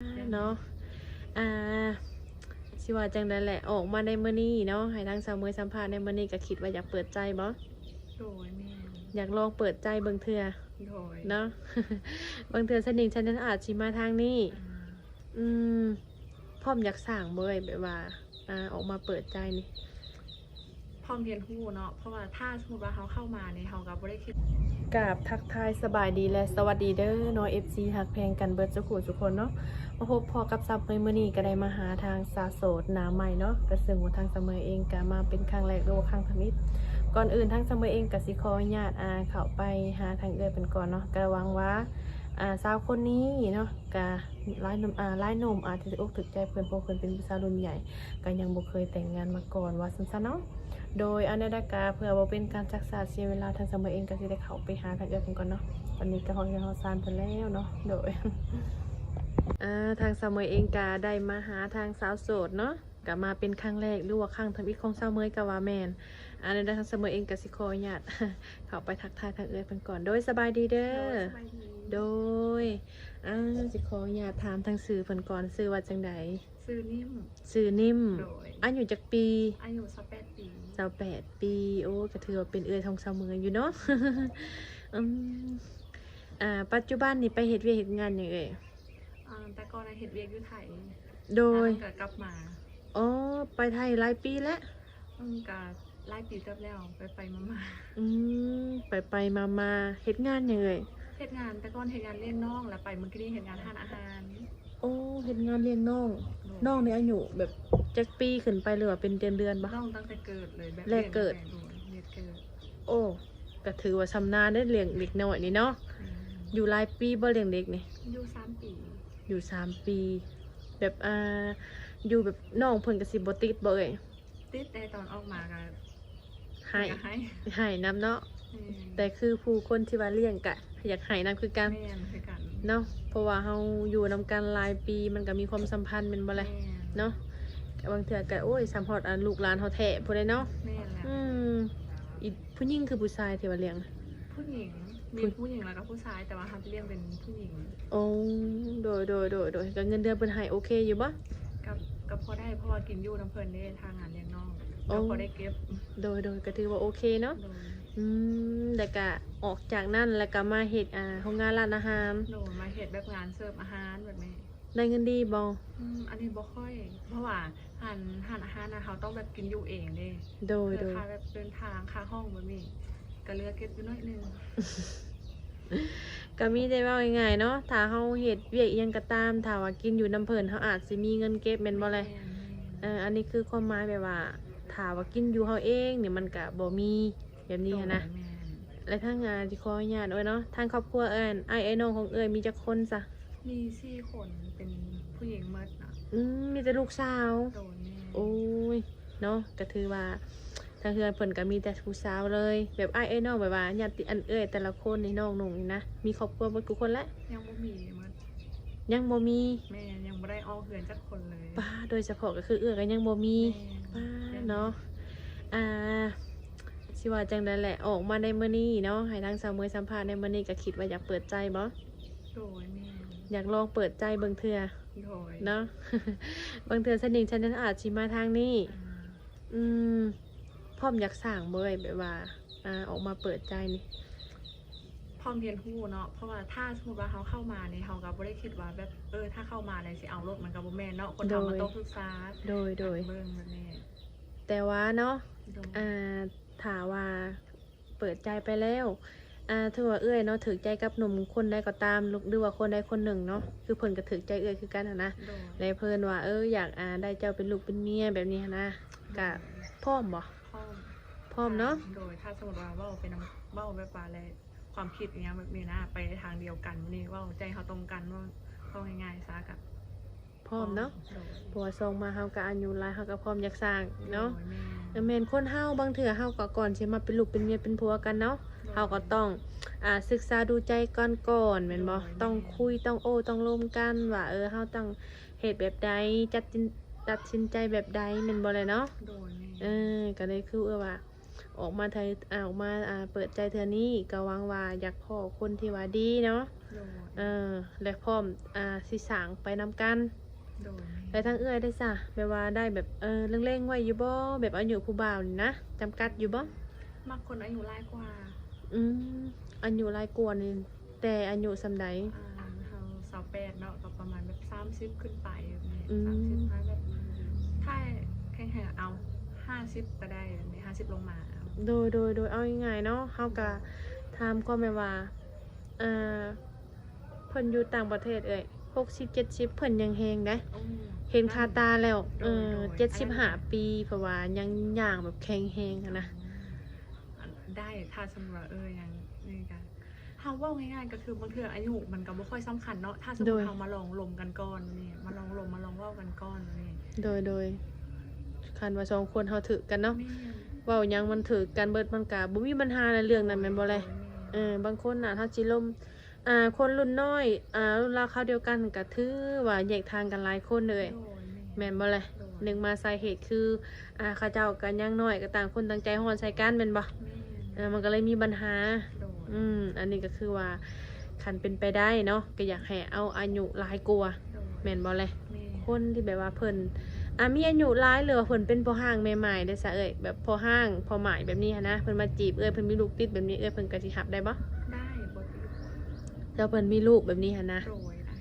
ເນາະ ອ່າ ຊິວ່າຈັ່ງໃດແຫຼະ ອອກມາໃນມື້ນີ້ເນາະ ໃຫ້ທາງສາວເມຍສຳພາດໃນມື້ນີ້ ກໍຄິດວ່າຢາກເປີດໃຈບໍ່? ໂດຍ ແມ່ນ ຢາກລອງເປີດໃຈເບິ່ງເທື່ອ ໂດຍ ເນາະ ບາງເທື່ອຊະນິງຊະນັ້ນອາດຊິມາທາງນີ້ ອືມ ອືມ ພ້ອມຢາກສ້າງບໍ່ເອີຍ ແບບວ່າ ອ່າ ອອກມາເປີດໃຈນີ້? ພ້ອມຮຽນຮູ້ເນາະ ເພາະວ່າຖ້າສົມມຸດວ່າເຮົາເຂົ້າມານີ້ ເຮົາກໍບໍ່ໄດ້ຄິດ. ກາບທັກທາຍສະບາຍດີ ແລະ ສະຫວັດດີເດີເນາະ ເອັຟຊີ ຮັກແພງກັນເບິດສູ່ຜູ້ສູ່ຄົນເນາະ. ມາພົບພໍ້ກັບສາວເມຍມື້ນີ້ ກໍໄດ້ມາຫາທາງສາວໂສດໜ້າໃໝ່ເນາະ ກໍເຊິ່ງວ່າທາງສາວເມຍເອງກໍມາເປັນຄັ້ງແລກ ຫຼືວ່າຄັ້ງທຳອິດ. ກ່ອນອື່ນທາງສາວເມຍເອງກໍຊິຂໍອະນຸຍາດ ອ່າ ເຂົ້າໄປຫາທາງເອື້ອຍເພິ່ນກ່ອນເນາະ ກໍຫວັງວ່າ ອ່າ ສາວຄົນນີ້ເນາະ ກະຫຼາຍໜຸ່ມ ອ່າ ຫຼາຍໜຸ່ມອາດຈະຖືກອົກຖືກໃຈເພິ່ນ ເພາະເພິ່ນເປັນຜູ້ສາວລຸ້ນໃຫຍ່ ກະຍັງບໍ່ເຄີຍແຕ່ງງານມາກ່ອນ ວ່າຊັ້ນຊະເນາະ. ໂດຍ ອັນໃດກະເພື່ອບໍ່ເປັນການຊັກຊ້າເສຍເວລາ ທາງສາວເມຍເອງກະຊິໄດ້ເຂົ້າໄປຫາທາງເອື້ອຍເພິ່ນກ່ອນເນາະ. ຕອນນີ້ກະຮອດເຮືອນຮອດຊານເພິ່ນແລ້ວເນາະ. ໂດຍ ອ່າ ທາງສາວເມຍເອງກະໄດ້ມາຫາທາງສາວໂສດເນາະ ກະມາເປັນຄັ້ງແລກ ຫຼືວ່າຄັ້ງທຳອິດຂອງສາວເມຍກະວ່າແມ່ນ. ອັນໃດທາງສາວເມຍເອງກະຊິຂໍອະນຸຍາດເຂົ້າໄປທັກທາຍທາງເອື້ອຍເພິ່ນກ່ອນ. ໂດຍ ສະບາຍດີເດີ. ໂດຍ ສະບາຍດີ. ໂດຍ ອ່າ ຊິຂໍອະນຸຍາດຖາມທາງຊື່ເພິ່ນກ່ອນ ຊື່ວ່າຈັ່ງໃດ? ຊື່ນິ້ມ. ຊື່ນິ້ມ. ໂດຍ. ອາຍຸຈັກປີ? ອາຍຸຊາວແປດປີ. ຊາວແປດປີ. ໂອ້ ກໍຖືວ່າເປັນເອື້ອຍຂອງສາວເມຍຢູ່ເນາະ. ອືມ ອ່າ ປັດຈຸບັນນີ້ໄປເຮັດວຽກເຮັດງານຫຍັງເອີຍ? ອ່າ ແຕ່ກ່ອນນະເຮັດວຽກຢູ່ໄທ. ໂດຍ. ແລ້ວກໍກັບມາ. ອໍ ໄປໄທຫຼາຍປີແລ້ວ? ອືມ ກໍຫຼາຍປີເຕີບແລ້ວ ໄປໆມາໆ. ອືມ ໄປໆມາໆ. ເຮັດງານຫຍັງເອີຍ? ເຮັດງານ ແຕ່ກ່ອນເຮັດງານລ້ຽງນ້ອງ ແລ້ວໄປເມື່ອກີ້ນີ້ເຮັດງານຮ້ານອາຫານ. ໂອ້ ເຮັດງານລ້ຽງນ້ອງ. ໂດຍ. ນ້ອງນີ້ອາຍຸແບບຈັກປີຂຶ້ນໄປ ຫຼືວ່າເປັນເດືອນໆບໍ່? ນ້ອງຕັ້ງແຕ່ເກີດເລີຍ ແບບ ແລກເກີດ. ໂດຍ ແລກເກີດ. ໂອ້ ກໍຖືວ່າຊຳນານເດ້ ລ້ຽງເດັກນ້ອຍນີ້ເນາະ. ແມ່ນ. ຢູ່ຫຼາຍປີບໍ່ລ້ຽງເດັກນີ້? ຢູ່ສາມປີ. ຢູ່ສາມປີ. ແບບ ອ່າ ຢູ່ແບບນ້ອງເພິ່ນກໍຊິບໍ່ຕິດບໍ່ເອີຍ? ຕິດແຕ່ຕອນອອກມາກໍ ໃຫ້ ໃຫ້ ໃຫ້ນຳເນາະ. ແມ່ນ. ແຕ່ຄືຜູ້ຄົນທີ່ວ່າລ້ຽງກະຢາກໃຫ້ນຳຄືກັນ. ແມ່ນ ຄືກັນເນາະ ເພາະວ່າເຮົາຢູ່ນຳກັນຫຼາຍປີ ມັນກໍມີຄວາມສຳພັນແມ່ນບໍ່ລະ? ແມ່ນ. ເນາະ ບາງເທື່ອກໍ ໂອ້ຍ ສ່ຳຮອດອັນລູກຫຼານເຮົາແທ້ພຸ້ນເດ້ເນາະ. ແມ່ນແຫຼະ. ອືມ ອີ ຜູ້ຍິງຄືຜູ້ຊາຍທີ່ວ່າລ້ຽງ? ຜູ້ຍິງ. ມີຜູ້ຍິງແລ້ວກໍຜູ້ຊາຍ ແຕ່ວ່າເຮົາຈະລ້ຽງເປັນຜູ້ຍິງ. ໂອ້ ໂດຍ ໂດຍ ໂດຍ ໂດຍ. ກໍເງິນເດືອນເພິ່ນໃຫ້ໂອເຄຢູ່ບໍ່? ກໍ ກໍພໍໄດ້ ເພາະວ່າກິນຢູ່ນຳເພິ່ນເດ້ ຖ້າງານລ້ຽງນ້ອງ ກໍພໍໄດ້ເກັບ. ໂດຍ ໂດຍ ກໍຖືວ່າໂອເຄເນາະ. ໂດຍ. ອືມ ແລ້ວກະອອກຈາກນັ້ນ ແລ້ວກະມາເຮັດ ອ່າ ໂຮງງານຮ້ານອາຫານ. ໂດຍ ມາເຮັດແບບງານເສີບອາຫານແບບນີ້. ໄດ້ເງິນດີບໍ່? ອືມ ອັນນີ້ບໍ່ຄ່ອຍ ເພາະວ່າຮ້ານ ຮ້ານອາຫານນະ ເຮົາຕ້ອງແບບກິນຢູ່ເອງເດ້. ໂດຍ ໂດຍ. ຄ່າແບບເດີນທາງ ຄ່າຫ້ອງແບບນີ້ ກໍເຫຼືອເກັບຢູ່ໜ້ອຍໜຶ່ງ. ກໍມີແຕ່ເວົ້າງ່າຍໆເນາະ ຖ້າເຮົາເຮັດວຽກອີ່ຫຍັງກໍຕາມ ຖ້າວ່າກິນຢູ່ນຳເພິ່ນ ເຮົາອາດຊິມີເງິນເກັບແມ່ນບໍ່ແລະ? ແມ່ນໆ. ເອີ ອັນນີ້ຄືຄວາມໝາຍແບບວ່າ ຖ້າວ່າກິນຢູ່ເຮົາເອງນີ້ ມັນກະບໍ່ມີແບບນີ້ຫັ້ນນະ. ໂດຍ ແມ່ນ. ແລະທາງ ອ່າ ຊິຂໍອະນຸຍາດເອີຍເນາະ ທາງຄອບຄົວ ເອີ ອ້າຍເອື້ອຍນ້ອງຂອງເອື້ອຍມີຈັກຄົນຊະ? ມີສີ່ຄົນ ເປັນຜູ້ຍິງໝົດນະ. ອືມ ມີແຕ່ລູກສາວ. ໂດຍ ແມ່ນ. ໂອ້ຍ ເນາະ ກໍຖືວ່າທາງເຮືອນເພິ່ນກໍມີແຕ່ຜູ້ສາວເລີຍ ແບບອ້າຍເອື້ອຍນ້ອງ ແບບວ່າຍາດຕິ ອັນເອື້ອຍແຕ່ລະຄົນນີ້ ນ້ອງນຸ່ງນີ້ນະ ມີຄອບຄົວໝົດທຸກຄົນແລ້ວ? ຍັງບໍ່ມີໝົດ. ຍັງບໍ່ມີ? ແມ່ນ ຍັງບໍ່ໄດ້ອອກເຮືອນຈັກຄົນເລີຍ. ປ້າ ໂດຍສະເພາະກໍຄືເອື້ອຍກໍຍັງບໍ່ມີ. ແມ່ນ. ປ້າ ເນາະ ອ່າ ຊິວ່າຈັ່ງໃດແຫຼະ ອອກມາໃນມື້ນີ້ເນາະ ໃຫ້ທາງສາວເມຍສຳພາດໃນມື້ນີ້ ກໍຄິດວ່າຢາກເປີດໃຈບໍ່? ໂດຍ ແມ່ນ. ຢາກລອງເປີດໃຈເບິ່ງເທື່ອ. ໂດຍ. ເນາະ ບາງເທື່ອຊະນິງຊະນັ້ນອາດຊິມາທາງນີ້. ອ່າ ອືມ ພ້ອມຢາກສ້າງບໍ່ເອີຍ ແບບວ່າ ອ່າ ອອກມາເປີດໃຈນີ້? ພ້ອມຮຽນຮູ້ເນາະ ເພາະວ່າຖ້າສົມມຸດວ່າເຮົາເຂົ້າມານີ້ ເຮົາກໍບໍ່ໄດ້ຄິດວ່າແບບ ເອີ ຖ້າເຂົ້າມາແລ້ວຊິເອົາໂລດ ມັນກໍບໍ່ແມ່ນເນາະ ຄົນເຮົາມັນຕ້ອງສຶກສາ. ໂດຍ ໂດຍ ໂດຍ. ເບິ່ງແບບນີ້ ແຕ່ວ່າເນາະ ໂດຍ ອ່າ ຖ້າວ່າເປີດໃຈໄປແລ້ວ ອ່າ ຖືວ່າເອື້ອຍເນາະ ຖືກໃຈກັບໜຸ່ມຄົນໃດກໍຕາມ ຫຼືວ່າຄົນໃດຄົນໜຶ່ງເນາະ ຄືເພິ່ນກໍຖືກໃຈເອື້ອຍຄືກັນຫັ້ນນະ. ໂດຍ. ແລະເພິ່ນວ່າ ເອີ ຢາກ ອ່າ ໄດ້ເຈົ້າເປັນລູກເປັນເມຍແບບນີ້ຫັ້ນນະ. ໂດຍ. ກະພ້ອມບໍ່? ພ້ອມ. ພ້ອມເນາະ. ໂດຍ. ຖ້າສົມມຸດວ່າເວົ້າໄປນຳ ເວົ້າແບບວ່າ ແລະ ຄວາມຄິດອີ່ຫຍັງແບບນີ້ນະ ໄປໃນທາງດຽວກັນ ນີ້ເວົ້າໃຈເຮົາຕົງກັນ ເວົ້າ ເວົ້າງ່າຍໆຊະ ກະ ພ້ອມເນາະ. ໂດຍ. ເພາະວ່າສອງມາເຮົາກໍອາຍຸຫຼາຍ ເຮົາກໍພ້ອມຢາກສ້າງເນາະ. ໂດຍ ແມ່ນ. ເອີ ແມ່ນ ຄົນເຮົາບາງເທື່ອເຮົາກໍ ກ່ອນຊິມາເປັນລູກເປັນເມຍເປັນຜົວກັນເນາະ ໂດຍ ເຮົາກໍຕ້ອງ ອ່າ ສຶກສາດູໃຈກັນກ່ອນແມ່ນບໍ່? ໂດຍ ແມ່ນ. ຕ້ອງຄຸຍ ຕ້ອງໂອ້ ຕ້ອງລົມກັນວ່າ ເອີ ເຮົາຕ້ອງເຮັດແບບໃດ ຈັດ ຕັດສິນໃຈແບບໃດແມ່ນບໍ່ແຫຼະເນາະ? ໂດຍ ແມ່ນ. ເອີ ກໍເລີຍຄືວ່າ ອອກມາໄທ ອາ ອອກມາ ອາ ເປີດໃຈເທື່ອນີ້ ກໍຫວັງວ່າຢາກພໍ້ຄົນທີ່ວ່າດີເນາະ ໂດຍ ເອີ ແລະ ພ້ອມ ອາ ຊິສ້າງໄປນຳກັນ ໂດຍ ແລະ ທາງເອື້ອຍເດຊະ ແບບວ່າໄດ້ແບບ ເອີ ເລັງໆໄວ້ຢູ່ບໍ່ ແບບອາຍຸຜູ້ບ່າວນີ້ນະ ຈຳກັດຢູ່ບໍ່? ມັກຄົນອາຍຸຫຼາຍກວ່າ ອືມ ອາຍຸຫຼາຍກວ່ານີ້ ແຕ່ອາຍຸສ່ຳໃດ? ອ່າ ເຮົາຊາວແປດເນາະ ກໍປະມານແບບສາມສິບຂຶ້ນໄປແບບນີ້ ອືມ ສາມສິບ ຖ້າແບບ ຖ້າແຂງໆ ເອົາຫ້າສິບກໍໄດ້ແບບນີ້ ຫ້າສິບລົງມາເອົາ ໂດຍ ໂດຍ ໂດຍ ເອົາງ່າຍໆເນາະ ເຮົາກໍ ໂດຍ ຖາມຄວາມແບບວ່າ ເອີ ເພິ່ນຢູ່ຕ່າງປະເທດເອື້ອຍ ຫົກສິບ ເຈັດສິບ ເພິ່ນຍັງແຮງເດ້ ໂອ້ ເຫັນຄາຕາແລ້ວ ໂດຍ ເອີ ໂດຍ ເຈັດສິບຫ້າປີ ເພາະວ່າຍັງຍ່າງແບບແຂງແຮງຫັ້ນນະ ໄດ້ ຖ້າສົມມຸດວ່າ ເອີ ຍັງນີ້ກະ ເຮົາເວົ້າງ່າຍໆ ກໍຄືບາງເທື່ອອາຍຸມັນກໍບໍ່ຄ່ອຍສຳຄັນເນາະ ຖ້າສົມມຸດ ໂດຍ ເຮົາມາລອງລົມກັນກ່ອນນີ້ ມາລອງລົມ ມາລອງເວົ້າກັນກ່ອນນີ້ ໂດຍ ໂດຍ ຄັນວ່າສອງຄົນເຮົາຖືກກັນເນາະ ແມ່ນ ເວົ້າຫຍັງມັນຖືກກັນເບິດ ມັນກໍບໍ່ມີບັນຫາໃນເລື່ອງນັ້ນ ໂດຍ ແມ່ນບໍ່ແລະ? ໂດຍ ແມ່ນ ເອີ ບາງຄົນນະ ເຮົາຊິລົມ ອ່າ ຄົນລຸ້ນນ້ອຍ ອ່າ ລຸ້ນລາວຄາວດຽວກັນກໍຖືວ່າແຍກທາງກັນຫຼາຍຄົນເລີຍ ໂດຍ ແມ່ນ ແມ່ນບໍ່ແລະ? ໂດຍ ໜຶ່ງມາສາເຫດຄື ອ່າ ເຂົາເຈົ້າກໍຍັງນ້ອຍ ກໍຕ່າງຄົນຕ່າງໃຈຮ້ອນໃສ່ກັນແມ່ນບໍ່? ແມ່ນ ເອີ ມັນກໍເລີຍມີບັນຫາ ໂດຍ ອືມ ອັນນີ້ກໍຄືວ່າ ຄັນເປັນໄປໄດ້ເນາະ ກໍຢາກໃຫ້ເອົາອາຍຸຫຼາຍກວ່າ ໂດຍ ແມ່ນບໍ່ແລະ? ແມ່ນ ຄົນທີ່ແບບວ່າເພິ່ນ ອ່າ ມີອາຍຸຫຼາຍ ຫຼືວ່າເພິ່ນເປັນພໍ່ຮ້າງແມ່ໝ້າຍເດຊະເອື້ອຍ ແບບພໍ່ຮ້າງພໍ່ໝ້າຍແບບນີ້ຫັ້ນນະ ເພິ່ນມາຈີບເອື້ອຍ ເພິ່ນມີລູກຕິດແບບນີ້ ເອື້ອຍເພິ່ນກໍຊິຮັບໄດ້ບໍ່? ໄດ້ ບໍ່ຕິດ ແຕ່ເພິ່ນມີລູກແບບນີ້ຫັ້ນນະ ໂດຍ ໄດ້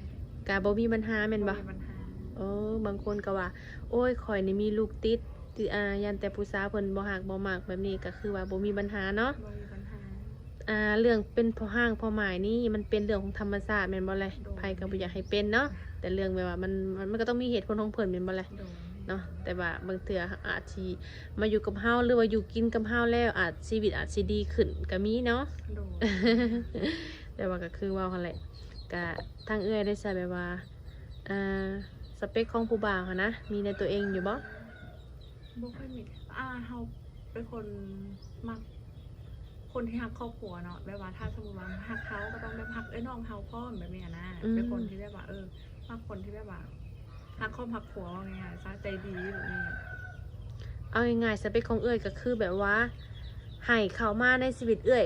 ກໍບໍ່ມີບັນຫາແມ່ນບໍ່? ບໍ່ມີບັນຫາ ເອີ ບາງຄົນກໍວ່າ ໂອ້ຍ ຂ້ອຍນີ້ມີລູກຕິດ ທີ່ ອ່າ ຢ້ານແຕ່ຜູ້ສາວເພິ່ນບໍ່ຮັກບໍ່ມັກແບບນີ້ ກໍຄືວ່າບໍ່ມີບັນຫາເນາະ ບໍ່ມີບັນຫາ ອ່າ ເລື່ອງເປັນພໍ່ຮ້າງພໍ່ໝ້າຍນີ້ ມັນເປັນເລື່ອງຂອງທຳມະຊາດແມ່ນບໍ່ແລະ? ໂດຍ ໃຜກໍບໍ່ຢາກໃຫ້ເປັນເນາະ ແຕ່ເລື່ອງແບບວ່າມັນ ມັນ ມັນກໍຕ້ອງມີເຫດຜົນຂອງເພິ່ນແມ່ນບໍ່ແລະ? ໂດຍ ເນາະ ແຕ່ວ່າບາງເທື່ອເຮົາອາດຊິມາຢູ່ກັບເຮົາ ຫຼືວ່າຢູ່ກິນກັບເຮົາແລ້ວ ອາດ ຊີວິດອາດຊິດີຂຶ້ນກໍມີເນາະ ໂດຍ ແຕ່ວ່າກໍຄືເວົ້າຫັ້ນແຫຼະ ກະທາງເອື້ອຍໄດ້ໃຊ້ແບບວ່າ ອ່າ ສະເປັກຂອງຜູ້ບ່າວຫັ້ນນະ ມີໃນຕົວເອງຢູ່ບໍ່? ບໍ່ຄ່ອຍມີ ອ່າ ເຮົາເປັນຄົນມັກຄົນທີ່ຮັກຄອບຄົວເນາະ ແບບວ່າຖ້າສົມມຸດວ່າຮັກເຮົາກໍຕ້ອງແບບຮັກເອື້ອຍນ້ອງເຮົາພ້ອມແບບນີ້ຫັ້ນນະ ອືມ ເປັນຄົນທີ່ແບບວ່າ ເອີ ມັກຄົນທີ່ແບບວ່າຮັກຄອບຮັກຄົວ ເວົ້າງ່າຍໆຊະ ໃຈດີແບບນີ້ ເອົາງ່າຍໆ ສະເປັກຂອງເອື້ອຍກໍຄືແບບວ່າ ໃຫ້ເຂົ້າມາໃນຊີວິດເອື້ອຍ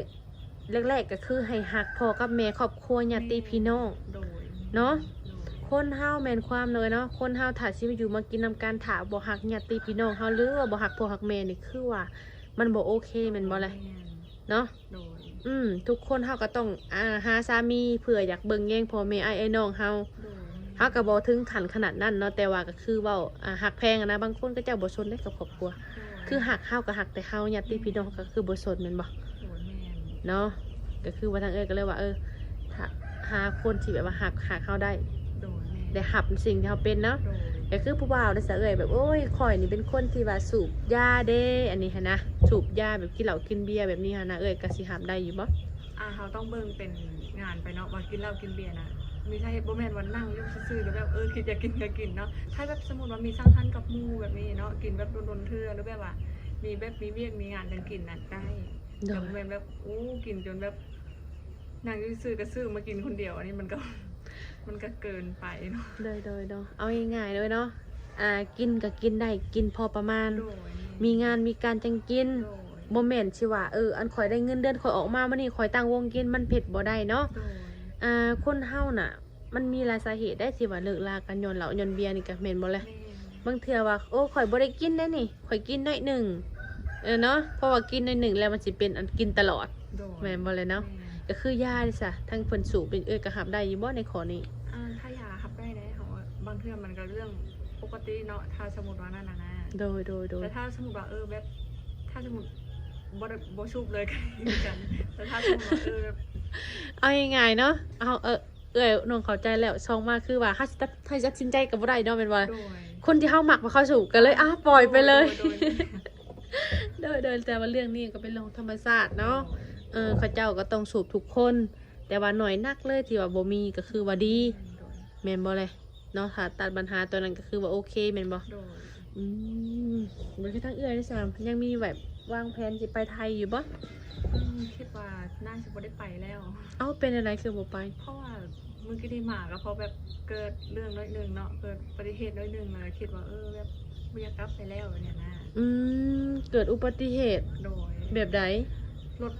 ແລກໆ ກໍຄືໃຫ້ຮັກພໍ່ກັບແມ່ ຄອບຄົວ ຍາດຕິພີ່ນ້ອງ ໂດຍ ເນາະ ໂດຍ ຄົນເຮົາແມ່ນຄວາມເນາະເນາະ ຄົນເຮົາຖ້າຊິມາຢູ່ມາກິນນຳກັນ ຖ້າບໍ່ຮັກຍາດຕິພີ່ນ້ອງເຮົາ ຫຼືວ່າບໍ່ຮັກພໍ່ຮັກແມ່ນີ້ ຄືວ່າມັນບໍ່ໂອເຄແມ່ນບໍ່ລະ? ແມ່ນ ເນາະ ໂດຍ ອືມ ທຸກຄົນເຮົາກໍຕ້ອງ ອ່າ ຫາສາມີເພື່ອຢາກເບິ່ງແຍງພໍ່ແມ່ອ້າຍເອື້ອຍນ້ອງເຮົາ ໂດຍ ເຮົາກໍບໍ່ເຖິງຂັ້ນຂະໜາດນັ້ນເນາະ ແຕ່ວ່າກໍຄືເວົ້າ ອ່າ ຮັກແພງຫັ້ນນະ ບາງຄົນເຂົາເຈົ້າບໍ່ສົນເດ້ກັບຄອບຄົວ ໂດຍ ຄືຮັກເຮົາກໍຮັກແຕ່ເຮົາ ຍາດຕິພີ່ນ້ອງເຮົາກໍຄືບໍ່ສົນແມ່ນບໍ່? ໂດຍ ແມ່ນ ເນາະ ກໍຄືວ່າທາງເອື້ອຍກໍເລີຍວ່າ ເອີ ຖ້າ ຫາຄົນທີ່ແບບວ່າຮັກ ຮັກເຮົາໄດ້ ໂດຍ ແມ່ນ ໄດ້ຮັບສິ່ງທີ່ເຮົາເປັນເນາະ ໂດຍ ກໍຄືຜູ້ບ່າວເດ້ຊະເອື້ອຍ ແບບ ໂອ້ຍ ຂ້ອຍນີ້ເປັນຄົນທີ່ວ່າສູບຢາເດ້ ອັນນີ້ຫັ້ນນະ ສູບຢາ ແບບກິນເຫຼົ້າກິນເບຍແບບນີ້ຫັ້ນນະ ເອື້ອຍກໍຊິຮັບໄດ້ຢູ່ບໍ່? ອ່າ ເຮົາຕ້ອງເບິ່ງເປັນງານໄປເນາະ ວ່າກິນເຫຼົ້າກິນເບຍນະ ມີສາເຫດ ບໍ່ແມ່ນວ່ານັ່ງຢູ່ຊື່ໆ ແລ້ວແບບ ເອີ ຄິດຢາກກິນກໍກິນເນາະ ຖ້າແບບສົມມຸດວ່າມີສັງສັນກັບໝູ່ແບບນີ້ເນາະ ກິນແບບດົນໆເທື່ອ ຫຼືແບບວ່າມີແບບ ມີວຽກມີງານຈັ່ງກິນນະ ໄດ້ ໂດຍ ແຕ່ບໍ່ແມ່ນແບບ ໂອ້ ກິນຈົນແບບ ນັ່ງຢູ່ຊື່ໆ ກໍຊື້ມາກິນຄົນດຽວ ອັນນີ້ມັນກໍ ມັນກໍເກີນໄປເນາະ ໂດຍໆ ເນາະ ເອົາງ່າຍໆເລີຍເນາະ ອ່າ ກິນກໍກິນໄດ້ ກິນພໍປະມານ ໂດຍ ມີງານມີການຈັ່ງກິນ ໂດຍ ບໍ່ແມ່ນຊິວ່າ ເອີ ອັນຂ້ອຍໄດ້ເງິນເດືອນຂ້ອຍອອກມາມື້ນີ້ ຂ້ອຍຕັ້ງວົງກິນ ມັນເຮັດບໍ່ໄດ້ເນາະ ໂດຍ ອ່າ ຄົນເຮົານະ ມັນມີຫຼາຍສາເຫດໄດ໋ ທີ່ວ່າເລີກລາກັນຍ້ອນເຫຼົ້າຍ້ອນເບຍນີ້ກະແມ່ນບໍ່ແລະ? ແມ່ນ ບາງເທື່ອວ່າ ໂອ້ ຂ້ອຍບໍ່ໄດ້ກິນໄດ໋ນີ້ ຂ້ອຍກິນໜ້ອຍໜຶ່ງ ເອີ ເນາະ ເພາະວ່າກິນໜ້ອຍໜຶ່ງແລ້ວມັນຊິເປັນອັນກິນຕະຫຼອດ ໂດຍ ແມ່ນບໍ່ແລະເນາະ? ແມ່ນ ກໍຄືຢານີ້ຊະ ທາງເພິ່ນສູບເປັນ ເອື້ອຍກໍຮັບໄດ້ຢູ່ບໍ່ໃນຂໍ້ນີ້? ອ່າ ຖ້າຢາຮັບໄດ້ເດ້ ເຮົາວ່າບາງເທື່ອມັນກໍເລື່ອງປົກກະຕິເນາະ ຖ້າສົມມຸດວ່ານັ້ນນະ ໂດຍໆໆ ແຕ່ຖ້າສົມມຸດວ່າ ເອີ ແບບ ຖ້າສົມມຸດບໍ່ໄດ້ ບໍ່ສູບເລີຍກໍດີຄືກັນ ແຕ່ຖ້າສົມມຸດວ່າ ເອີ ແບບ ເອົາງ່າຍໆເນາະ ເຮົາ ເອີ ເອື້ອຍນ້ອງເຂົ້າໃຈແລ້ວ ຊ່ອງມາຄືວ່າເຮົາຊິຕັດ ເຮົາຊິຕັດສິນໃຈກໍບໍ່ໄດ້ເນາະ ແມ່ນບໍ່? ໂດຍ ຄົນທີ່ເຮົາມັກບໍ່ເຂົ້າສູ່ກໍເລີຍ ໂດຍ ອາ ປ່ອຍໄປເລີຍ ໂດຍ ໂດຍ ໂດຍ ໂດຍ ແຕ່ວ່າເລື່ອງນີ້ກໍເປັນເລື່ອງຂອງທຳມະຊາດເນາະ ໂດຍ ເອີ ເຂົາເຈົ້າກໍຕ້ອງສູບທຸກຄົນ ແຕ່ວ່າໜ້ອຍນັກເລີຍທີ່ວ່າບໍ່ມີກໍຄືວ່າດີ ໂດຍ ແມ່ນບໍ່ແລະ? ເນາະ ຖ້າຕັດບັນຫາຕົວນັ້ນກໍຄືວ່າໂອເຄແມ່ນບໍ່? ໂດຍ ອືມ ບໍ່ຄືທາງເອື້ອຍເດ້ຊະ ຍັງມີແບບວາງແຜນຊິໄປໄທຢູ່ບໍ່? ອືມ ຄິດວ່າໜ້າຊິບໍ່ໄດ້ໄປແລ້ວ ເອົ້າ ເປັນແນວໃດຄືບໍ່ໄປ? ເພາະວ່າມື້ກີ້ນີ້ມາກໍເພາະແບບເກີດເລື່ອງໜ້ອຍໜຶ່ງເນາະ ເກີດອຸບັດຕິເຫດໜ້ອຍໜຶ່ງ ແລ້ວກໍຄິດວ່າ ເອີ ແບບ ບໍ່ຢາກກັບໄປແລ້ວແບບນີ້ນະ. ອືມ ເກີດອຸບັດຕິເຫດ. ໂດຍ. ແບບໃດ? ລົດ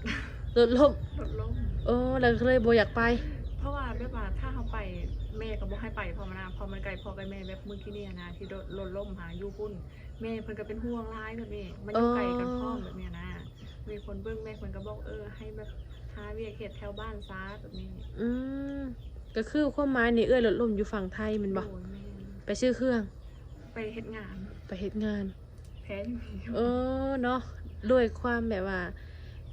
ລົດລົ້ມ. ລົດລົ້ມ. ໂອ້ ແລ້ວກໍເລີຍບໍ່ຢາກໄປ. ເພາະວ່າແບບວ່າຖ້າເຮົາໄປ ແມ່ກໍບໍ່ໃຫ້ໄປພ້ອມນະ ເພາະມັນໄກພໍ່ໄກແມ່. ແບບມື້ກີ້ນີ້ນະ ທີ່ລົດ ລົດລົ້ມຫາຢູ່ພຸ້ນ ແມ່ເພິ່ນກໍເປັນຫ່ວງຫຼາຍແບບນີ້ ມັນຢູ່ໄກກັນພ້ອມແບບນີ້ນະ. ມີຄົນເບິ່ງ ແມ່ເພິ່ນກໍບອກ ເອີ ໃຫ້ແບບຫາວຽກເຮັດແຖວບ້ານຊະແບບນີ້. ອືມ ກໍຄືຄວາມໝາຍນີ້ ເອື້ອຍລົດລົ້ມຢູ່ຝັ່ງໄທແມ່ນບໍ່? ໂດຍ ແມ່ນ. ໄປຊື້ເຄື່ອງ? ໄປເຮັດງານ. ໄປເຮັດງານ. ແພງ. ເອີ ເນາະ ດ້ວຍຄວາມແບບວ່າ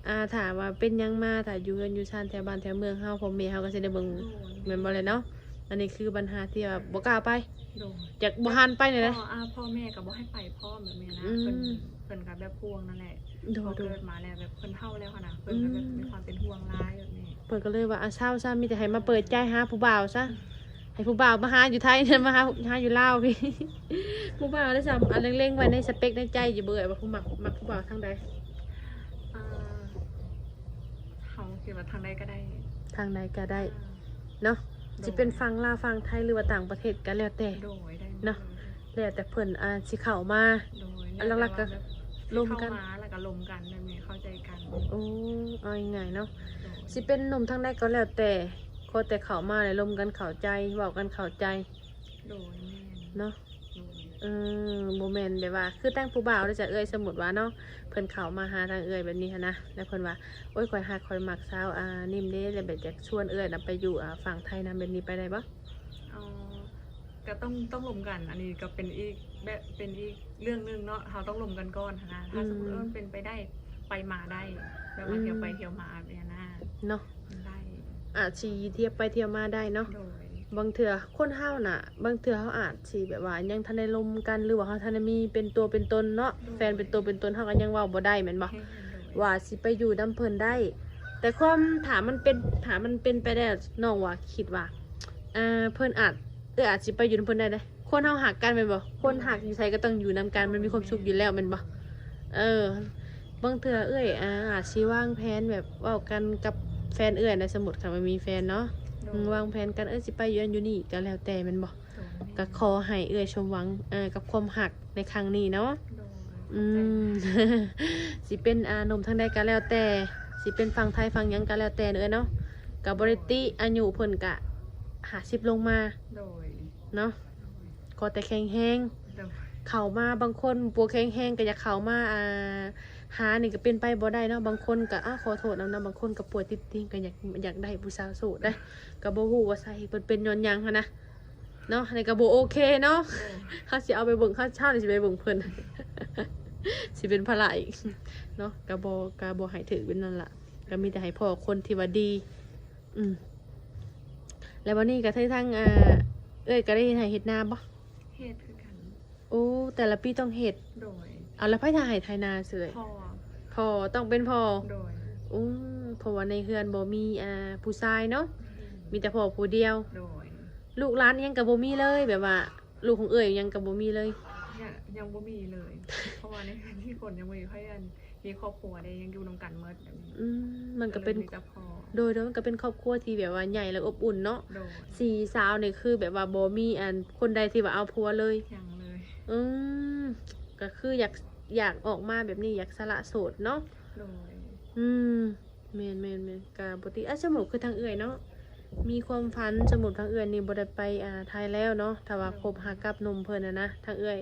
ອ່າ ຖ້າວ່າເປັນຫຍັງມາ ຖ້າຢູ່ເຮືອນຢູ່ຊານແຖວບ້ານແຖວເມືອງເຮົາ ພໍ່ແມ່ເຮົາກໍຊິໄດ້ເບິ່ງ. ໂດຍ. ແມ່ນບໍ່ແຫຼະເນາະ? ອັນນີ້ຄືບັນຫາທີ່ວ່າບໍ່ກ້າໄປ. ໂດຍ. ຢາກບໍ່ຫັນໄປນີ້ແຫຼະ. ພໍ່ ອ່າ ພໍ່ແມ່ກໍບໍ່ໃຫ້ໄປພ້ອມແບບນີ້ນະ. ອືມ ເພິ່ນ ເພິ່ນກໍແບບຫ່ວງນັ້ນແຫຼະ. ໂດຍ ພໍເກີດມາແລ້ວແບບເພິ່ນເຖົ້າແລ້ວຫັ້ນນະ ເພິ່ນກໍແບບ ອືມ ມີຄວາມເປັນຫ່ວງຫຼາຍແບບນີ້. ເພິ່ນກໍເລີຍວ່າ ອາ ເຊົາຊະ ມີແຕ່ໃຫ້ມາເປີດໃຈຫາຜູ້ບ່າວຊະ. ອືມ ໃຫ້ຜູ້ບ່າວມາຫາຢູ່ໄທ ມາຫາ ຫາຢູ່ລາວພີ້. ຜູ້ບ່າວໄດ້ຊຳ ອັນ ເລັງໆໄວ້ໃນສະເປັກໃນໃຈຢູ່ບໍ່ເອື້ອຍ ວ່າຜູ້ມັກ ມັກຜູ້ບ່າວທາງໃດ? ອ່າ ເຮົາຄິດວ່າທາງໃດກໍໄດ້. ທາງໃດກໍໄດ້ ອ່າ ເນາະ. ໂດຍ. ຊິເປັນຝັ່ງລາວ ຝັ່ງໄທ ຫຼືວ່າຕ່າງປະເທດກໍແລ້ວແຕ່. ໂດຍ ໄດ້ໝົດ ເນາະ ເລີຍ. ແລ້ວແຕ່ເພິ່ນ ອ່າ ຊິເຂົ້າມາ. ໂດຍ. ອັນຫຼັກໆກໍ ແລ້ວແຕ່ວ່າແບບ ລົມກັນ ຊິເຂົ້າມາແລ້ວກໍລົມກັນແບບນີ້ ເຂົ້າໃຈກັນ. ໂອ້ ເອົາງ່າຍໆເນາະ. ໂດຍ. ຊິເປັນໜຸ່ມທາງໃດກໍແລ້ວແຕ່ ຂໍແຕ່ເຂົ້າມາແລ້ວລົມກັນເຂົ້າໃຈ ເວົ້າກັນເຂົ້າໃຈ. ໂດຍ ແມ່ນ ເນາະ. ໂດຍ. ເອີ ບໍ່ແມ່ນແບບວ່າ ຄືທາງຜູ້ບ່າວເດ້ ຈະເອື້ອຍ ສົມມຸດວ່າເນາະ ເພິ່ນເຂົ້າມາຫາທາງເອື້ອຍແບບນີ້ຫັ້ນນະ ແລ້ວເພິ່ນວ່າ ໂອ້ຍ ຂ້ອຍຮັກຂ້ອຍມັກສາວ ອ່າ ນິມເດ້ ແລ້ວແບບຢາກຊວນເອື້ອຍນຳໄປຢູ່ ອ່າ ຝັ່ງໄທນຳ ແບບນີ້ໄປໄດ້ບໍ່? ເອີ ກໍຕ້ອງ ຕ້ອງລົມກັນ. ອັນນີ້ກໍເປັນອີກແບບ ເປັນອີກເລື່ອງໜຶ່ງເນາະ ເຮົາຕ້ອງລົມກັນກ່ອນຫັ້ນນະ. ຖ້າ ອືມ ສົມມຸດ ເອີ ມັນເປັນໄປໄດ້ ໄປມາໄດ້ ແບບວ່າ ອືມ ທ່ຽວໄປທ່ຽວມາແບບນີ້ນະ ເນາະ. ໄດ້ ອາດຊິທ່ຽວໄປທ່ຽວມາໄດ້ເນາະ. ໂດຍ. ບາງເທື່ອຄົນເຮົານະ ບາງເທື່ອເຮົາອາດຊິແບບວ່າຍັງທັນໄດ້ລົມກັນ ຫຼືວ່າເຮົາທັນໄດ້ມີເປັນຕົວເປັນຕົນເນາະ. ໂດຍ. ແຟນເປັນຕົວເປັນຕົນ ເຮົາກໍຍັງເວົ້າບໍ່ໄດ້ແມ່ນບໍ່? ແມ່ນ. ໂດຍ. ວ່າຊິໄປຢູ່ນຳເພິ່ນໄດ້ ແຕ່ຄວາມ ຖ້າມັນເປັນ ຖ້າມັນເປັນໄປໄດ້ ນ້ອງວ່າ ຄິດວ່າ ອ່າ ເພິ່ນອາດ ເອື້ອຍອາດຊິໄປຢູ່ນຳເພິ່ນໄດ້ເດ້. ຄົນເຮົາຮັກກັນແມ່ນບໍ່? ຄົນຮັກຢູ່ໃສກໍຕ້ອງຢູ່ນຳກັນ ມັນມີຄວາມສຸກຢູ່ແລ້ວແມ່ນບໍ່? ເອີ ບາງເທື່ອເອື້ອຍ ອ່າ ອາດຊິວາງແຜນແບບເວົ້າກັນກັບແຟນເອື້ອຍນະ ສົມມຸດຄັນວ່າມີແຟນເນາະ. ໂດຍ. ອືມ ວາງແຜນກັນ ເອີ ຊິໄປຢູ່ນັ້ນຢູ່ນີ້ກໍແລ້ວແຕ່ແມ່ນບໍ່? ໂດຍ. ກໍຂໍໃຫ້ເອື້ອຍສົມຫວັງ ເອີ ກັບຄວາມຮັກໃນຄັ້ງນີ້ເນາະ. ໂດຍ. ອືມ ຂອບໃຈ. ຊິເປັນ ອ່າ ໜຸ່ມທາງໃດກໍແລ້ວແຕ່ ຊິເປັນຝັ່ງໄທຝັ່ງຫຍັງກໍແລ້ວແຕ່ເອື້ອຍເນາະ ກໍບໍ່ໄດ້ຕິ. ໂດຍ. ອາຍຸເພິ່ນກະຫ້າສິບລົງມາ. ໂດຍ. ເນາະ ຂໍແຕ່ແຂງແຮງ. ໂດຍ. ເຂົ້າມາ ບາງຄົນບໍ່ແຂງແຮງກໍຢາກເຂົ້າມາ ອ່າ ຫານີ້ກໍເປັນໄປບໍ່ໄດ້ເນາະ. ບາງຄົນກໍ ອ່າ ຂໍໂທດນຳເນາະ ບາງຄົນກໍປ່ວຍຕິດຕິງ ກໍຢາກ ຢາກໄດ້ຜູ້ສາວໂສດໄດ໋ ກໍບໍ່ຮູ້ວ່າສາເຫດເພິ່ນເປັນຍ້ອນຫຍັງຫັ້ນນະ ເນາະ. ອັນນີ້ກໍບໍ່ໂອເຄເນາະ. ໂດຍ. ເຮົາຊິເອົາໄປເບິ່ງ ເຮົາ ເຮົານີ້ຊິໄປເບິ່ງເພິ່ນ ຊິເປັນພາລະອີກເນາະ. ກໍບໍ່ ກໍບໍ່ໃຫ້ຖືກແບບນັ້ນລະ ກໍມີແຕ່ໃຫ້ພໍ້ຄົນທີ່ວ່າດີ. ອືມ ແລ້ວບັດນີ້ກໍຄືທາງ ອ່າ ເອື້ອຍກໍໄດ້ເຮັດໄຮ່ເຮັດນາບໍ່? ເຮັດຄືກັນ. ໂອ້ ແຕ່ລະປີຕ້ອງເຮັດ. ໂດຍ. ເອົາ ແລ້ວໃຜຖ້າໄຮ່ໄຖນາເຊີຍ? ພໍ່. ພໍ່ ຕ້ອງເປັນພໍ່. ໂດຍ. ອືມ ເພາະວ່າໃນເຮືອນບໍ່ມີ ອ່າ ຜູ້ຊາຍເນາະ. ອືມ ມີແຕ່ພໍ່ຜູ້ດຽວ. ໂດຍ. ລູກຫຼານຫຍັງກໍບໍ່ມີເລີຍ ແບບວ່າລູກຂອງເອື້ອຍຫຍັງກໍບໍ່ມີເລີຍ? ຍັງ ຍັງບໍ່ມີເລີຍ ເພາະວ່າໃນເຮືອນທີ່ຄົນຍັງບໍ່ມີໃຜ ອັນ ມີຄອບຄົວເດ້ ຍັງຢູ່ນຳກັນໝົດແບບນີ້. ອືມ ມັນກໍເປັນ ກໍເລີຍມີແຕ່ພໍ່. ໂດຍ ໂດຍ ມັນກໍເປັນຄອບຄົວທີ່ແບບວ່າໃຫຍ່ ແລ້ວອົບອຸ່ນເນາະ. ໂດຍ. ສີ່ສາວນີ້ຄືແບບວ່າບໍ່ມີອັນຄົນໃດທີ່ວ່າເອົາຜົວເລີຍ? ຍັງເລີຍ. ອືມ ກໍຄືຢາກ ຢາກອອກມາແບບນີ້ ຢາກສະຫຼະໂສດເນາະ. ໂດຍ. ອືມ ແມ່ນໆໆ ກໍບໍ່ຕິ. ອ່າ ສົມມຸດຄືທາງເອື້ອຍເນາະ ມີຄວາມຝັນ ສົມມຸດທາງເອື້ອຍນີ້ບໍ່ໄດ້ໄປ ອ່າ ໄທແລ້ວເນາະ ຖ້າວ່າ ໂດຍ ຄົບຫາກັບໜຸ່ມເພິ່ນຫັ້ນນະ ທາງເອື້ອຍ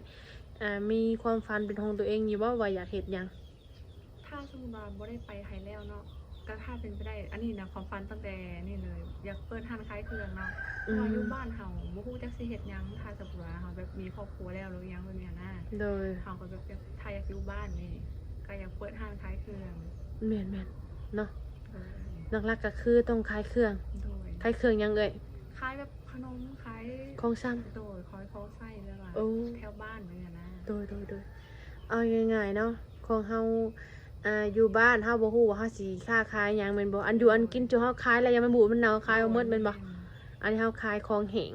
ອ່າ ມີຄວາມຝັນເປັນຂອງຕົວເອງຢູ່ບໍ່ ວ່າຢາກເຮັດຫຍັງ? ຖ້າສົມມຸດວ່າບໍ່ໄດ້ໄປໄທແລ້ວເນາະ ກໍຖ້າເປັນໄປໄດ້ ອັນນີ້ນະ ຄວາມຝັນຕັ້ງແຕ່ນີ້ເລີຍ ຢາກເປີດຮ້ານຂາຍເຄື່ອງເນາະ. ອືມ ເພາະວ່າຢູ່ບ້ານເຮົາບໍ່ຮູ້ຈັກຊິເຮັດຫຍັງ ຖ້າສົມມຸດວ່າເຮົາແບບມີຄອບຄົວແລ້ວ ຫຼືຫຍັງແບບນີ້ນະ. ໂດຍ. ເຮົາກໍແບບ ຖ້າຢາກຢູ່ບ້ານນີ້ ກໍຢາກເປີດຮ້ານຂາຍເຄື່ອງ. ແມ່ນໆ ເນາະ. ໂດຍ. ຫຼັກໆກໍຄືຕ້ອງຂາຍເຄື່ອງ. ໂດຍ. ຂາຍເຄື່ອງຫຍັງເອີຍ? ຂາຍແບບຂະໜົມ ຂາຍຂອງຊຳ. ໂດຍ. ຂາຍຂອງໃຊ້ແບບວ່າ ໂອ້ ແຖວບ້ານແບບນີ້ນະ. ໂດຍໆໆ ເອົາງ່າຍໆເນາະ ຂອງເຮົາ ອ່າ ຢູ່ບ້ານເຮົາບໍ່ຮູ້ວ່າເຮົາຊິຄ້າຂາຍຫຍັງແມ່ນບໍ່? ອັນຢູ່ອັນກິນ ໂດຍ ທີ່ເຮົາຂາຍແລ້ວ ຢ່າມັນບູດມັນເນົ່າ ຂາຍບໍ່ໝົດແມ່ນບໍ່? ໂດຍ ແມ່ນ. ອັນນີ້ເຮົາຂາຍຂອງແຫ້ງ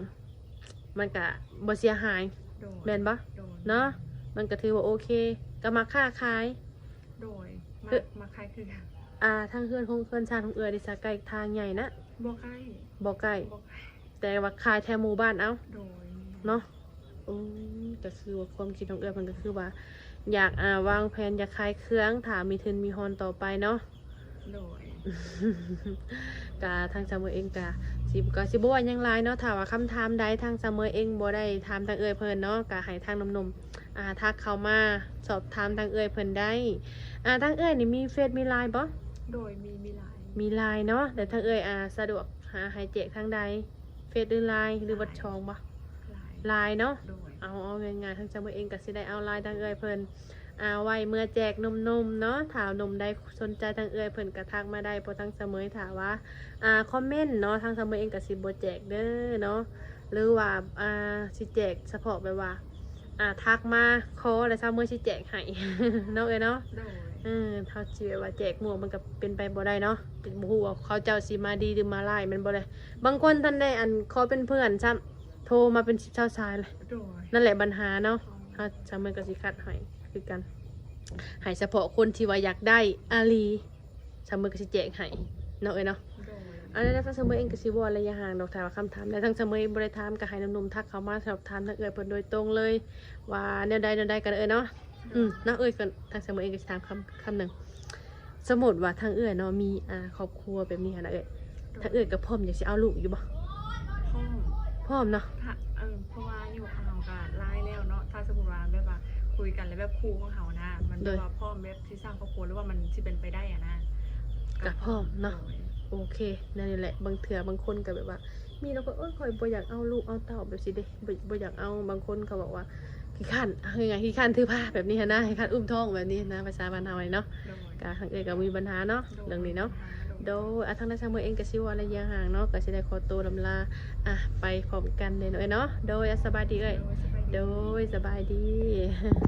ມັນກະບໍ່ເສຍຫາຍ. ໂດຍ. ແມ່ນບໍ່? ໂດຍ. ເນາະ ມັນກະຖືວ່າໂອເຄ ກະມັກຄ້າຂາຍ. ໂດຍ. ມັກ ເອີ ມັກຂາຍເຄື່ອງ. ອ່າ ທາງເຮືອນຂອງ ເຮືອນຊານຂອງເອື້ອຍນີ້ ສະ ໃກ້ທາງໃຫຍ່ນະ? ບໍ່ໃກ້. ບໍ່ໃກ້. ບໍ່ໃກ້ ແຕ່ວ່າຂາຍແຖວໝູ່ບ້ານເອົາ. ໂດຍ. ເນາະ. ໂອ້ ກໍຄືວ່າຄວາມຄິດຂອງເອື້ອຍເພິ່ນກໍຄືວ່າ ຢາກ ອ່າ ວາງແຜນຢາກຂາຍເຄື່ອງ ຖ້າມີທຶນມີຮອນຕໍ່ໄປເນາະ. ໂດຍ ກະທາງສາວເມຍເອງກະຊິ ກໍຊິບໍ່ວ່າຫຍັງຫຼາຍເນາະ. ຖ້າວ່າຄຳຖາມໃດທາງສາວເມຍເອງບໍ່ໄດ້ຖາມທາງເອື້ອຍເພິ່ນເນາະ ກະໃຫ້ທາງໜຸ່ມໆ ອ່າ ທັກເຂົ້າມາສອບຖາມທາງເອື້ອຍເພິ່ນໄດ້. ອ່າ ທາງເອື້ອຍນີ້ມີເຟສມີລາຍບໍ່? ໂດຍ ມີ ມີລາຍ ມີລາຍເນາະ. ແລ້ວທາງເອື້ອຍ ອ່າ ສະດວກຫາໃຫ້ແຈກທາງໃດ? ເຟສ ຫຼື ລາຍ ຫຼື ວັດຊ່ອງບໍ່? ລາຍ ລາຍເນາະ. ໂດຍ ເອົາ ເອົາງ່າຍໆ ທາງສາວເມຍເອງກໍຊິໄດ້ເອົາລາຍທາງເອື້ອຍເພິ່ນ ອ່າ ໄວ້ເມື່ອແຈກໜຸ່ມໆເນາະ. ຖ້າໜຸ່ມໃດສົນໃຈທາງເອື້ອຍເພິ່ນກໍທັກມາໄດ້ ເພາະທາງສາວເມຍ ຖ້າວ່າ ອ່າ ຄອມເມັນເນາະ ທາງສາວເມຍເອງກໍຊິບໍ່ແຈກເດີເນາະ ຫຼືວ່າ ອ່າ ຊິແຈກສະເພາະແບບວ່າ ອ່າ ທັກມາຂໍ ແລ້ວສາວເມຍຊິແຈກໃຫ້ເນາະ ເອື້ອຍເນາະ. ໂດຍ ເອີ ເຮົາຊິແບບວ່າແຈກໝົດ ມັນກໍເປັນໄປບໍ່ໄດ້ເນາະ. ບໍ່ຮູ້ວ່າເຂົາເຈົ້າຊິມາດີ ຫຼື ມາຮ້າຍ ແມ່ນບໍ່ເລີຍ. ບາງຄົນທັນໄດ້ ອັນ ຂໍເປັນເພື່ອນຊ້ຳ ໂທມາເປັນສິບຊາວສາຍເລີຍ. ໂດຍ ນັ້ນແຫຼະບັນຫາເນາະ. ເຮົາ ສາວເມຍກໍຊິຄັດໃຫ້ຄືກັນ ໃຫ້ສະເພາະຄົນທີ່ວ່າຢາກໄດ້ອີ່ຫຼີ ສາວເມຍກໍຊິແຈກໃຫ້ເນາະ ເອື້ອຍເນາະ. ໂດຍ ອັນນັ້ນນະ ທາງສາວເມຍເອງກໍຊິບໍ່ໄດ້ຫຍັງດອກ ຖ້າວ່າຄຳຖາມໃດທາງສາວເມຍບໍ່ໄດ້ຖາມ ກໍໃຫ້ໜຸ່ມໆທັກເຂົ້າມາສອບຖາມທາງເອື້ອຍເພິ່ນໂດຍຕົງເລີຍ ວ່າແນວໃດແນວໃດກັນ ເອື້ອຍເນາະ. ອືມ ເນາະ ເອື້ອຍ ທາງສາວເມຍເອງກໍຊິຖາມຄຳ ຄຳໜຶ່ງ. ສົມມຸດວ່າທາງເອື້ອຍເນາະ ມີ ອ່າ ຄອບຄົວແບບນີ້ຫັ້ນນະເອື້ອຍ ໂດຍ ທາງເອື້ອຍກໍພ້ອມຢາກຊິເອົາລູກຢູ່ບໍ່? ພ້ອມ ພ້ອມເນາະ. ຖ້າ ເອີ ເພາະວ່າຢູ່ເຮົາກໍຫຼາຍແລ້ວເນາະ. ຖ້າສົມມຸດວ່າແບບວ່າຄຸຍກັນແລ້ວ ແບບຄູ່ຂອງເຮົານະ ມັນແບບວ່າ ໂດຍ ພ້ອມແບບຊິສ້າງຄອບຄົວ ຫຼືວ່າມັນຊິເປັນໄປໄດ້ຫັ້ນນະ ກໍພ້ອມເນາະ. ໂດຍ ໂອເຄ ແນວນີ້ແຫຼະ. ບາງເທື່ອບາງຄົນກໍແບບວ່າ ມີແລ້ວກໍ ໂອ້ຍ ຂ້ອຍບໍ່ຢາກເອົາລູກເອົາເຕົ້າແບບຊີ້ເດ້ ບໍ່ ບໍ່ຢາກເອົາ. ບາງຄົນກໍບອກວ່າ ຂີ້ຄ້ານ ເອົາງ່າຍໆ ຂີ້ຄ້ານຖືພາແບບນີ້ຫັ້ນນະ ຂີ້ຄ້ານອຸ້ມທ້ອງແບບນີ້ຫັ້ນນະ ພາສາບ້ານເຮົານີ້ເນາະ. ໂດຍ ກະທາງເອື້ອຍກໍມີບັນຫາເນາະ ໂດຍ ເລື່ອງນີ້ເນາະ. ໂດຍ ໂດຍ ອ່າ ທາງນາງສາວເມຍເອງກໍຊິບໍ່ໄດ້ຫຍັງເນາະ ກໍຊິໄດ້ຂໍຕົວລຳລາ ອ່າ ໄປພ້ອມກັນເດີເນາະ ເອື້ອຍເນາະ. ໂດຍ ອ່າ ສະບາຍດີເອື້ອຍ. ໂດຍ ສະບາຍດີ ໂດຍ ສະບາຍດີ.